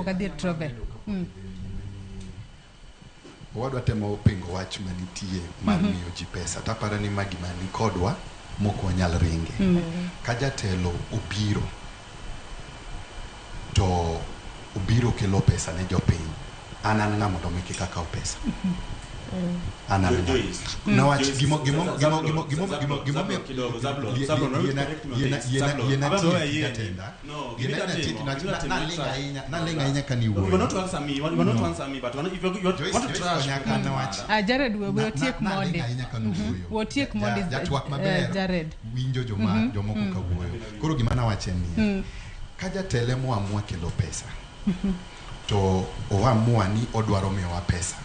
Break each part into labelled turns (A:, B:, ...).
A: kapok adhi e Trovel.
B: Owadwa temo pingo wach manitie mar miyo ji pesa. Taparo ni ma gima ni kodwa mok wanyal ringe. Ka jatelo obiro to obiro kelo pesa ne jopiny. An ng'a mondo mi kik akaw pesa? An ng'a?
C: Joyce.
B: Nawach
C: Joyce,
B: gimo gimo gimo gimo gimo
C: Zablon,
B: gimo gimo
C: Zablon kidogo, Zablon,
B: Yie-
C: Zablon,
B: yiena-
C: correct me on
B: yiena-
C: this.
B: yiena-
C: Zablon,
B: yiena
C: abiro
B: tieki
C: yie.
B: jatenda.
C: No,
B: Yiena
C: gima
B: tieki,
C: timo, gima timo,
B: naling' ahinya, naling' ahinya ka
C: You
B: niwuoyo.
C: were not to answer me. You were not to answer me, but if you
B: Joyce,
C: want to
B: Joyce
C: trash.
B: konya ka nawach.
A: Ah, Jared, we otiek
B: Naling'
A: mondi.
B: ahinya ka nuwuoyo.
A: Wotiek mondi,
B: Jatwak maber
A: Jared.
B: winjo joma jomoko ka wuoyo. Koro gima nawacho en niya, ka jatelo emoamua kelo pesa, to oamua ni odwaro miyowa pesa.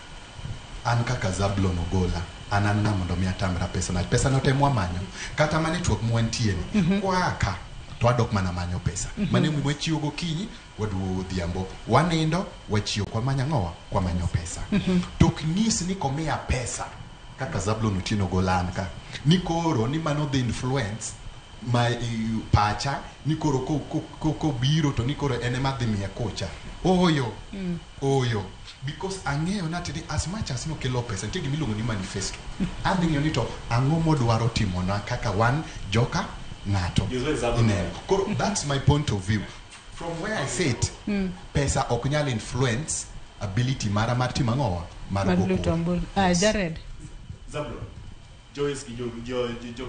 B: An kaka Zablon Ogola, an ng'a mondo mi atamra pesa no? Pesa no temwa manyo. Kata mana e twak mwantie ni, kwa ka to adok mana manyo pesa. Mano emomiyo wachiewo gokinyi, waduogo godhiambo. Wanindo, wachiewo kwamanyo ang'owa? Kwamanyo pesa. To ok nyis ni komiya pesa kaka Zablon Otieno Ogola an ka, ni koro ni mano dhi influence ma pacha ni koro kobiro to ni koro en ema dhi miya kocha. Ooyo. Oyo. Because ang'eyo nati ni as much as nokelo pesa, nitie gima iluongo ni manifesto. Adhi ng'eyo ni to ang'o modwaro timona kaka wan joka ng'ato.
C: Joyce Zablon.
B: Ineno. Koro that's my point of view. From where I sit, pesa ok nyal influence ability mara mar timo ang'owa? Mar
A: Mar
B: go
A: luto
B: kura.
A: ombulu. Ah,
B: Yes.
A: Jared.
C: Zablon. Joyce gi jo jo jo